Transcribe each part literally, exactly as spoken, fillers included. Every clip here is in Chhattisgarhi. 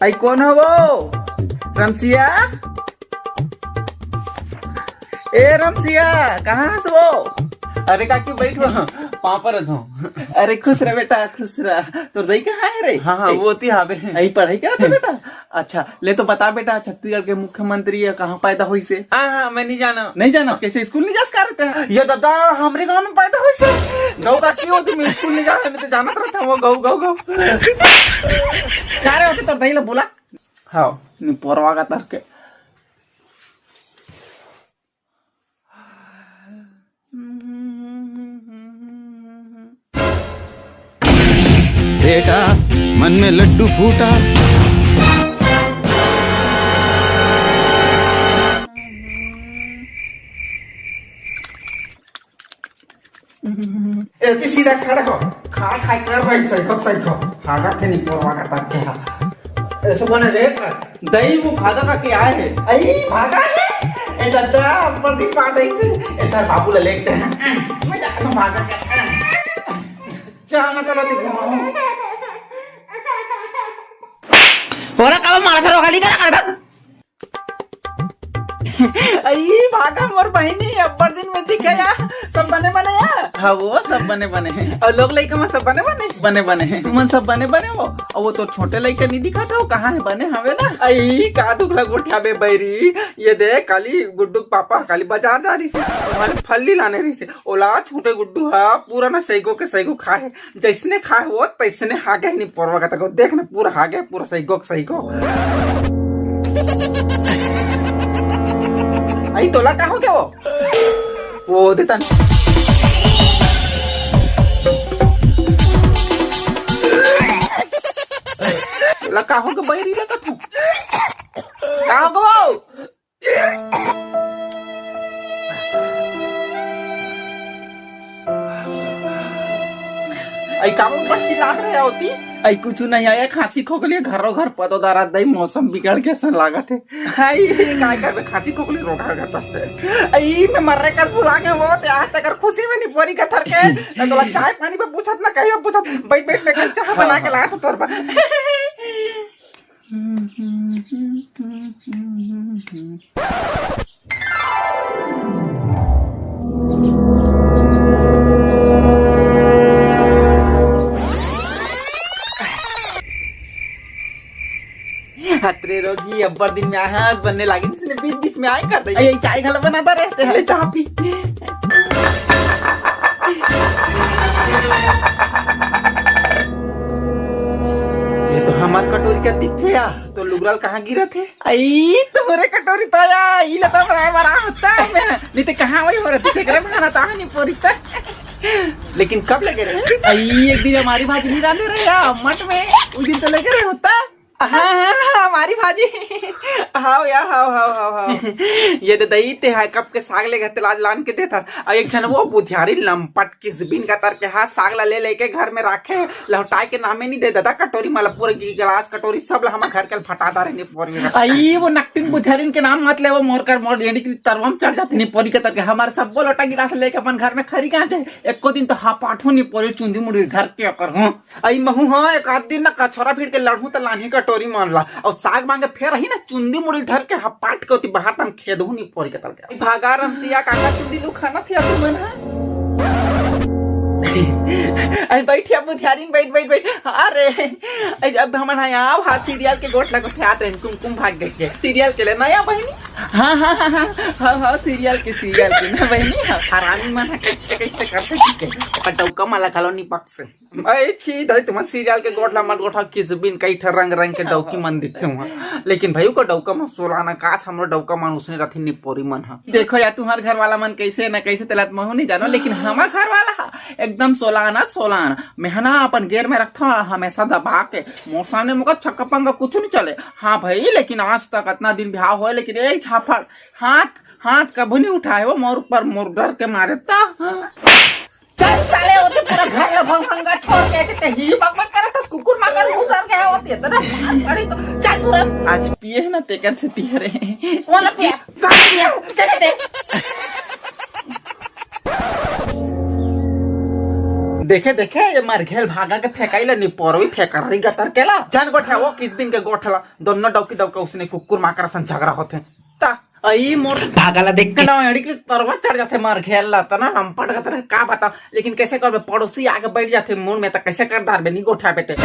आई कोन हो वो? रमसिया? ए रमसिया, कहाँ हस वो? अरे काकी, बैठ वो, पाँव परत हँव। अरे खुश रह बेटा, खुश रह। तोर दई कहाँ हे रे? हाँ, हाँ, ए, वो ओती हावे। अई पढ़ाई करत हे बेटा? अच्छा, ले तो बता बेटा, छत्तीसगढ़ के मुख्यमंत्री ह कहाँ पैदा होइस हे? हाँ, हाँ, मैं नइ जानँव। नइ जानस? कइसे स्कूल नइ जास का रे तैं? ये दादा, हमरे गाँव में पैदा होइस हे। गऊ काकी, ओती मैं स्कूल नइ जाँव, मैं तो जानत रहिथँव वो गऊ, गऊ, गऊ। का रे ओती तोर दई ला बोला। हाँ, निपोरवा कतर के। बेटा, मन में लड्डू फूटा। एती सीधा खड़ा हो, खा खाई कर भाई, सही को सही को। भागत हे निपोरवा कतर के हा। ऐसे बने रे, दई वो भागा का के आए हे। अई, भागा हे? ए दादा, अब्बड़ दिन बाद अइसे। ए, तेरे बाबू ला लेके। मैं जाता हूँ भागा के। जा ना, चलो, दिखाओ। ओरा कब मारा था, रोका नहीं करा, करा था। अई, भागा मोर बहिनी, अब्बड़ दिन में दिखे या। सब बने बने या? हाँ, वो सब बने बने हे। अउ लोग लइका मन सब बने बने? बने बने हे। तुमन सब बने बने हो? अउ वो तोर छोटे लइका नइ दिखत हे, वो कहाँ हे? बने हवे ना? अई, का दुख ला गोठियाबे बैरी। ये देख, काली गुड्डू के पापा काली बाजार जा रहिस हे, ओमा ले फल्ली लाने रहिस हे। ओला छोटे गुड्डू हा पूरा ना सइगो के सइगो खाए हे। जइसने खाए वो तइसने हागे हे निपोरवा कतर के। देख ना, पूरा हागे, पूरा सइगो के सइगो। अई तोला का होगे वो? वो देता ना। तोला का होगे बैरी लगत हूँ? का होगे वो? अई काबर बच्ची लाग रहे होती? अई कुछ नहीं आया, खांसी खोखली घरो घर पतो दारा दई, मौसम बिगड़ के सन लागत हे। अई काय करबे, खांसी खोखली रोका करता से। अई मैं मर्रे कस बुला के वो ते आज तक खुशी में निपोरी कतर के। ना तोला चाय पानी पे पूछत ना कहीं पे पूछत। बैठ बैठ, मैं चाय बना के लात हूँ तोर बर। हतरे रोगी, अब्बड़ दिन में आए हस, बनने लागिस ने बीच बीच में आए कर दे। अई चाय घला बनाता रहते हैं, ले चाय पी। ये तो हमार कटोरी का दिखथे या, तो लुगरा ल कहाँ गिरत हे? अई, तुम्हरे कटोरी तो या, ई लता बराए बरा होता है मैं। नहीं तो कहाँ वही हो रहा, तुझे करे बहाना ता निपोरी ता। लेकिन कब लेगे रहे? अई, एक दिन हमारी भाजी नहीं रांधे रहे या, मठ में, उस दिन तो लेगे रहे होता। हाँ, हाँ, हाँ, हमारी भाजी। हाव या, हाव, हाव, हाव, हाव। ये दे दई ते हा कब के साग लेगे ते लाज लान के देथस। अउ एक झन वो बुधियारी लंपट किस बिन कतर के हा साग ला ले लेके घर में राखे, लहुटाए के नामे नहीं दे दादा। कटोरी मा ला पूरा गि-, गिलास कटोरी सब ला हमर घर के फटा दारे निपोरी। अई वो नकटिन बुधियारिन के नाम मत ले, वो मोर कर मोर एड़ी की तरवा में चढ़ जाते निपोरी कतर के। हमार सब लोटा गिलास लेके अपन घर में खरी गांजे। एको दिन तो हापाठू निपोरी चुंदी मुड़ी धर के ओकर हूँ। अई महू हाँ, एक आध दिन ना कछोरा भीड़ के लड़हूँ त लानही कटोरी मन ला। अउ साग मांगे फेर रही ना, चुंदी मुड़ी धर के हपाट के ओती बाहर तम खेदहूँ निपोरी कतर के। अई भागा रमसिया काका, चुंदी लू खाना थिया तुमन हा। अई बैठ या बुधियारिन, बैठ, बैठ, बैठ। अरे, अई अब हमन हा यहाँ हा सीरियल के गोठ ला गोठियात रहन, कुमकुम भाग गई के। सीरियल के ले ना या बहिनी? हाँ, हाँ, हाँ, हाँ, हाँ, हाँ, सीरियल के, सीरियल के ना बहिनी, हाँ, हरामी मन हा कैसे, कैसे करथे ठीक है। ओकर डौका माला घलो नहीं पक से। अई छी, दई तुमन सीरियल के गोठ ला मत गोठा, किस बिन कई ठा रंग रंग के डौकी मन दिखथे हुआ। लेकिन भाई, ओकर डौका मन सोलाना, काश हमरो डौका मन उसने रथे निपोरी मन हा। देखो यार, तुम्हार घर वाला मन कैसे ना कैसे तेला त महू नहीं जानो, लेकिन हमार घर वाला हा एकदम सोलाना, सोलाना। मैं हा ना अपन गेर में रखता हूँ हमेशा दबा के। मोर सामने मोका छक्का पंगा कुछ नहीं चले। हाँ भाई, लेकिन आज तक इतना दिन बिहाव होए, लेकिन एक झापड़ हाथ, हाथ कभू नहीं उठाए हो मोर ऊपर, मोर डर के मारे ता। चल साले, ओती पूरा घर ला भंग भंगा छोड़ के, के ते ही बकबक करत हस, कुकुर माकर मुंह सर गया होती है, तेरा अड़ी तो, चल तुरंत। आज पिए है ना, तेकर से पिए रे। वाला पिया, कहाँ पिया, चल दे। देखे देखे, ये मरघेल भागा के फेंकाई ला, निपोरवी फेंकरी गतर के ला। जान गोठा वो किस दिन के गोठला, दोनों डौकी डौका उसने कुकुर माकर सन झगड़ा होथे। ता अई मोर भागा ला देख के ना एड़ी के तरवा चढ़ जाथे मरघेल ला, तना लंपट गतर का बता। लेकिन कैसे करबे, पड़ोसी आके बैठ जाथे मुड़ में, त कैसे कर डारबे, नी गोठा बेटे।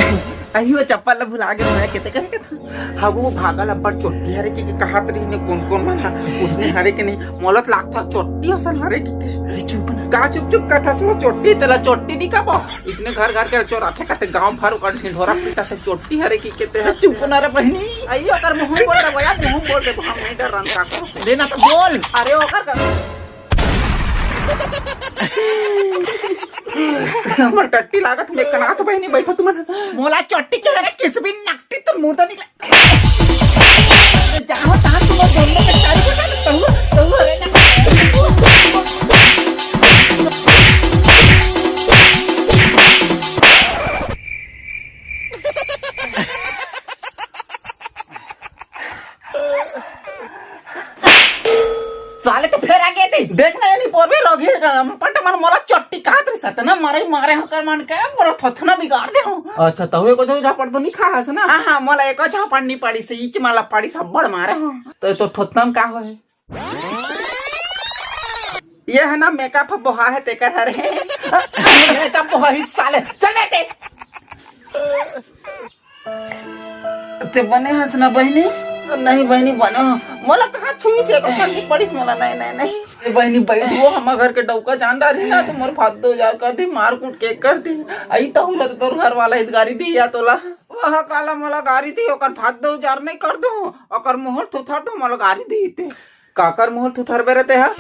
अई वो चप्पल ला भुला गे, मैं केते करे के था। हाँ, वो भागा ला बड़ चोट्टी हरे के, के कहात रही ने कौन कौन मन हा, उसने हरे के नहीं, मोलत लागथा चोट्टी असन हरे के, के। अरे चुप ना। का चुप चुप कथा सो चोट्टी, तेला चोट्टी नी कबो। इसने घर घर के चोराथे कथे, गांव भर ओकर ढिंढोरा पीटा थे, चोट्टी हरे की केते है। चुप ना रे बहिनी। अई ओकर मुंह बोल रे भैया, मुंह बोल रे, हम नहीं डर रन का करो। देना तो बोल। अरे ओकर का हमर टट्टी लागत में कनात बहिनी बैठो तुमन। मोला चोट्टी के हरे किस भी नकटी तो मुर्दा निकले। जाओ तान तुम दोनों के चारी को तहु तहु हरे ना। साले तो फेर आ गे थे। देख ना, ये नहीं पोरबे रोगी का, पट मन मोला चोट्टी कहात रही सतना मारे मारे हो कर मन के, मोर थोथना बिगाड़ दे हो। अच्छा, तहुए को जो झापड़ तो नहीं खा हस ना? हाँ, हाँ, मोला एको झापड़ नहीं पड़ी से, इच माला पड़ी सब बड़ मारे हो। तो, तो थोथना में का हो है? ये है ना मेकअप बोहा है तेकर हरे। मेकअप बोहा ही साले। चल बेटे। ते बने हस ना बहिनी? नहीं बहिनी बने हो। मोला कहाँ छुई से एको फंदी पड़िस मोला, नहीं, नहीं, नहीं। ए बहिनी बैठ वो हमर घर के डौका जान डारी ना, तो मोर भात दो हजार कर दी, मार कूट के कर दी। आई तहु ला तो तोर घर वाला इस गारी दी या तोला। वह काला मोला गारी दी, ओकर भात दो हजार नहीं कर दो, ओकर मुहर थुथर दो मोला गारी दी ते। काकर मुहर थुथर बेरे ते हा?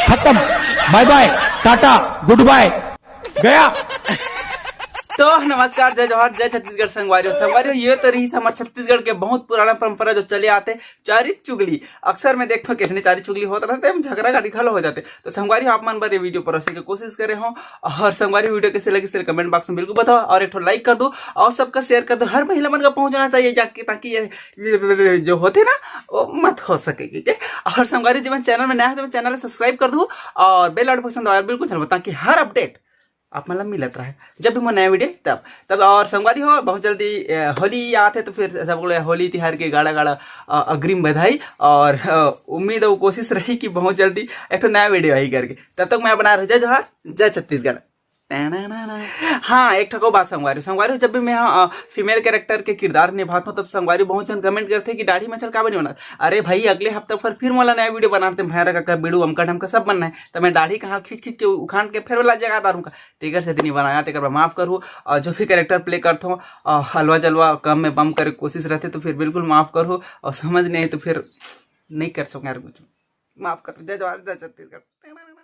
खत्म। बाय बाय, टाटा, गुड बाय, गया। तो नमस्कार, जय जोहार, जय छत्तीसगढ़ संगवारी हो। संगवारी हो, ये तो रही हमर छत्तीसगढ़ के बहुत पुराना परंपरा जो चले आते चारी चुगली। अक्सर मैं देखता हूँ किसने चारी चुगली होत रहते, हम झगड़ा घाटी घलो हो जाते। तो संगवारी हो, आप मन बर ये वीडियो परोसे के कोशिश करे हो। और संगवारी हो, वीडियो कैसे लगी, कमेंट बॉक्स में बिल्कुल बताओ और एक ठो लाइक कर दो। और सबका शेयर कर दो, हर महिला मन का पहुंचना चाहिए जाके, ताकि ये, ये, ये, ये जो होते ना, वो मत हो सके, ठीक है? और संगवारी जी, मैं चैनल में नया है तो मैं चैनल सब्सक्राइब कर दो और बेल नोटिफिकेशन दबाओ बिल्कुल चालू, ताकि हर अपडेट आप मतलब मिलत रहे जब भी मैं नया वीडियो तब तब। और संगवारी हो, बहुत जल्दी, अ, होली आते, तो फिर सबको ले होली तिहार के गाड़ा गाड़ा, अ, अग्रिम बधाई। और, अ, उम्मीद और कोशिश रही कि बहुत जल्दी एक ठो नया वीडियो आई करके। तब तक मैं बना रहे, जय जोहार, जय छत्तीसगढ़। हाँ, एक ठको बात संगवारी, संगवारी जब भी मैं, अ, फीमेल कैरेक्टर के किरदार निभाता हूँ, तब संगवारी बहुत जन कमेंट करते कि दाढ़ी मच्छर काबर नहीं बना। अरे भाई, अगले हफ्ता पर फिर मोला नया वीडियो बनाते, भैरा का, का बीड़ू अमका ढमका सब बनना है, तो मैं दाढ़ी कहाँ खींच खींच के उखाड़ के फिर वाला जगह डालूंगा। तेकर से नहीं बनाया, तेकर बर माफ करू। और जो भी कैरेक्टर प्ले करता हूँ, अ, हलवा जलवा कम में बम करे कोशिश रहते, तो फिर बिल्कुल माफ करू। और समझ नहीं तो फिर नहीं कर सकूँ यार कुछ। माफ कर, जय जवान, जय छत्तीसगढ़।